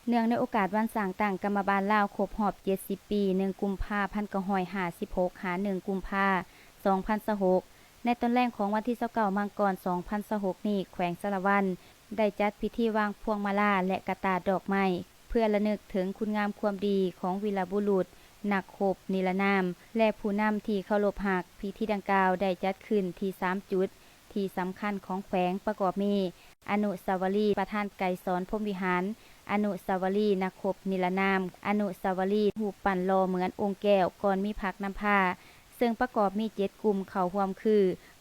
ເນື່ອງໃນໂອກາດວັນສ້າງຕັ້ງກຳມະບານລາວຄົບຮອບເຈັດສິບປີ ໜຶ່ງ ກຸມພາ ພັນເກົ້າຮ້ອຍຫ້າສິບຫົກ ຫາ ໜຶ່ງ ກຸມພາ ສອງພັນຊາວຫົກ ໃນຕອນແລງຂອງວັນທີຊາວເກົ້າ ມັງກອນ ສອງພັນຊາວຫົກນີ້ ແຂວງສາລະວັນ ໄດ້ຈັດພິທີວາງພວງມາລາ ແລະ ກະຕ່າດອກໄມ້ ເພື່ອລະນຶກເຖິງຄຸນງາມຄວາມດີຂອງວີລະບຸລຸດນັກຮົບນິລະນາມ ແລະ ຜູ້ນຳທີ່ເຄົາລົບຮັກ. ພິທີດັ່ງກ່າວໄດ້ຈັດຂຶ້ນທີ່ສາມຈຸດທີ່ສຳຄັນຂອງແຂວງ ປະກອບມີ ອະນຸສາວະລີປະທານໄກສອນ ພົມວິຫານ, ອະນຸສາວະລີນັກຮົບນິລະນາມ, ອະນຸສາວະລີຮູບປັ້ນຫຼໍ່ເໝືອນອົງແກ້ວກ່ອນມີພັກນຳພາ, ເຊິ່ງປະກອບມີເຈັດກຸ່ມເຂົ້າຮ່ວມຄື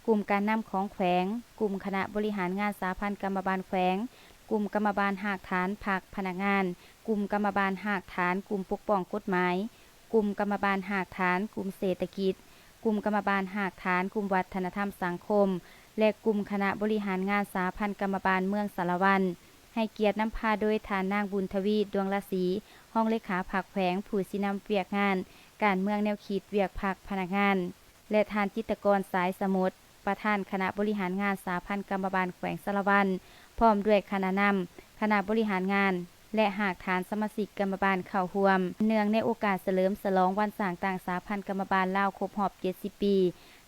ກຸ່ມການນຳຂອງແຂວງ, ກຸ່ມຄະນະບໍລິຫານງານສະຫະພັນກຳມະບານແຂວງ, ກຸ່ມກຳມະບານຮາກຖານພັກພະນັກງານ, ກຸ່ມກຳມະບານຮາກຖານກຸ່ມປົກປ້ອງກົດໝາຍ, ກຸ່ມກຳມະບານຮາກຖານກຸ່ມເສດຖະກິດ, ກຸ່ມກຳມະບານຮາກຖານກຸ່ມວັດທະນະທຳສັງຄົມ ແລະ ກຸ່ມຄະນະບໍລິຫານງານສະຫະພັນກຳມະບານເມືອງສາລະວັນ, ໃຫ້ກຽດນຳພາໂດຍທ່ານນາງ ບຸນທະວີ ດວງລາສີ ຮອງເລຂາພັກແຂວງ ຜູ້ຊີ້ນຳວຽກງານການເມືອງແນວຄິດວຽກພັກພະນັກງານ ແລະ ທ່ານ ຈິດຕະກອນ ສາຍສະໝົດ ປະທານຄະນະບໍລິຫານງານສະຫະພັນກຳມະບານແຂວງສາລະວັນ ພ້ອມດ້ວຍຄະນະນຳ, ຄະນະບໍລິຫານງານ ແລະ ຮາກຖານສະມາຊິກກຳມະບານເຂົ້າຮ່ວມ. ເນື່ອງໃນໂອກາດສະເຫຼີມສະຫຼອງວັນສ້າງຕັ້ງສະຫະພັນກຳມະບານລາວຄົບຮອບເຈັດສິບປີ,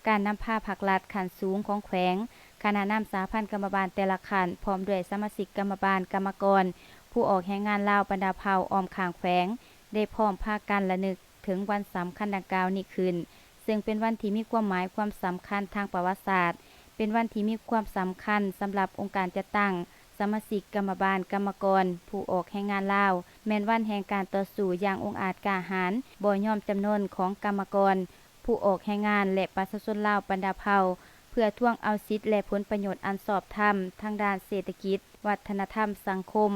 ການນຳພາພັກລັດຂັ້ນສູງຂອງແຂວງ, ຄະນະນຳສະຫະພັນກຳມະບານແຕ່ລະຂັ້ນ ພ້ອມດ້ວຍສະມາຊິກກຳມະບານ, ກຳມະກອນ, ຜູ້ອອກແຮງງານລາວບັນດາເຜົ່າອ້ອມຂ້າງແຂວງ ໄດ້ພ້ອມພາກັນລະນຶກເຖິງວັນສຳຄັນດັ່ງກ່າວນີ້ຂຶ້ນ, ເຊິ່ງເປັນວັນທີ່ມີຄວາມໝາຍຄວາມສຳຄັນທາງປະຫວັດສາດ, ເປັນວັນທີ່ມີຄວາມສຳຄັນສຳລັບອົງການຈັດຕັ້ງ, ສະມາຊິກກຳມະບານ, ກຳມະກອນ, ຜູ້ອອກແຮງງານລາວ, ແມ່ນວັນແຫ່ງການຕໍ່ສູ້ຢ່າງອົງອາດກ້າຫານ, ບໍ່ຍອມຈຳນົນຂອງກຳມະກອນ, ຜູ້ອອກແຮງງານ ແລະ ປະຊາຊົນລາວບັນດາເຜົ່າ ເພື່ອທວງເອົາສິດ ແລະ ຜົນປະໂຫຍດອັນຊອບທຳທາງດ້ານເສດຖະກິດ, ວັດທະນະທຳ, ສັງຄົມ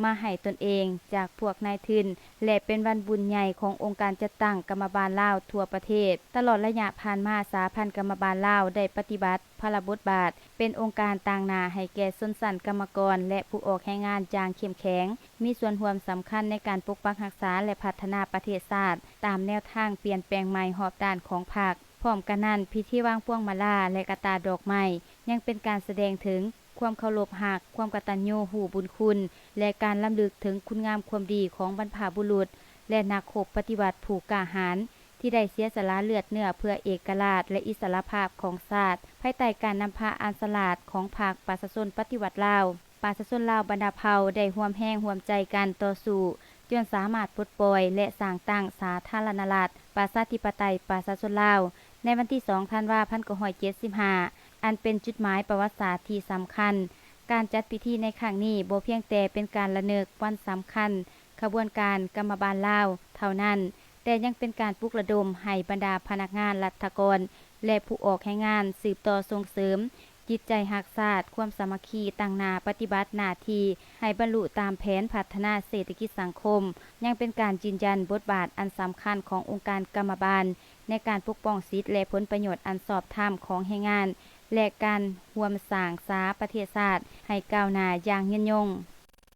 ມາໃຫ້ຕົນເອງຈາກພວກນາຍທຶນ ແລະ ເປັນວັນບຸນໃຫຍ່ຂອງອົງການຈັດຕັ້ງກຳມະບານລາວທົ່ວປະເທດ. ຕະຫຼອດໄລຍະຜ່ານມາ, ສະຫະພັນກຳມະບານລາວໄດ້ປະຕິບັດພາລະບົດບາດເປັນອົງການຕາງໜ້າໃຫ້ແກ່ຊົນຊັ້ນກຳມະກອນ ແລະ ຜູ້ອອກແຮງງານຢ່າງເຂັ້ມແຂງ, ມີສ່ວນຮ່ວມສຳຄັນໃນການປົກປັກຮັກສາ ແລະ ພັດທະນາປະເທດຊາດ ຕາມແນວທາງປ່ຽນແປງໃໝ່ຮອບດ້ານຂອງພັກ. ພ້ອມກັນນັ້ນ, ພິທີວາງພວງມາລາ ແລະ ກະຕ່າດອກໄມ້ ຍັງເປັນການສະແດງເຖິງຄວາມເຄົາລົບຮັກ, ຄວາມກະຕັນຍູຮູ້ບຸນຄຸນ ແລະ ການລຳລຶກເຖິງຄຸນງາມຄວາມດີຂອງບັນພະບຸລຸດ ແລະ ນັກຮົບປະຕິວັດຜູ້ກ້າຫານ ທີ່ໄດ້ເສຍສະຫຼະເລືອດເນື້ອເພື່ອເອກະລາດ ແລະ ອິດສະຫຼະພາບຂອງຊາດ, ພາຍໃຕ້ການນຳພາອັນສະຫຼາດຂອງພັກປະຊາຊົນປະຕິວັດລາວ, ປະຊາຊົນລາວບັນດາເຜົ່າໄດ້ຮ່ວມແຮງຮ່ວມໃຈກັນຕໍ່ສູ້ ຈົນສາມາດປົດປ່ອຍ ແລະ ສ້າງຕັ້ງສາທາລະນະລັດ ປະຊາທິປະໄຕ ປະຊາຊົນລາວ ໃນວັນທີສອງ ທັນວາ ພັນເກົ້າຮ້ອຍເຈັດສິບຫ້າ ອັນເປັນຈຸດໝາຍປະຫວັດສາດທີ່ສຳຄັນ. ການຈັດພິທີໃນຄັ້ງນີ້ບໍ່ພຽງແຕ່ເປັນການລະນຶກວັນສຳຄັນຂະບວນການກຳມະບານລາວເທົ່ານັ້ນ, ແຕ່ຍັງເປັນການປຸກລະດົມໃຫ້ບັນດາພະນັກງານລັດຖະກອນ ແລະ ຜູ້ອອກແຮງງານສືບຕໍ່ສົ່ງເສີມຈິດໃຈຮັກຊາດ, ຄວາມສາມັກຄີ, ຕັ້ງໜ້າປະຕິບັດໜ້າທີ່ໃຫ້ບັນລຸຕາມແຜນພັດທະນາເສດຖະກິດສັງຄົມ, ຍັງເປັນການຢືນຢັນບົດບາດອັນສຳຄັນຂອງອົງການກຳມະບານ ໃນການປົກປ້ອງສິດ ແລະ ຜົນປະໂຫຍດອັນຊອບທຳຂອງແຮງງານ ແລະ ການຮ່ວມສ້າງສາປະເທດຊາດໃຫ້ກ້າວໜ້າຢ່າງຍືນຍົງ.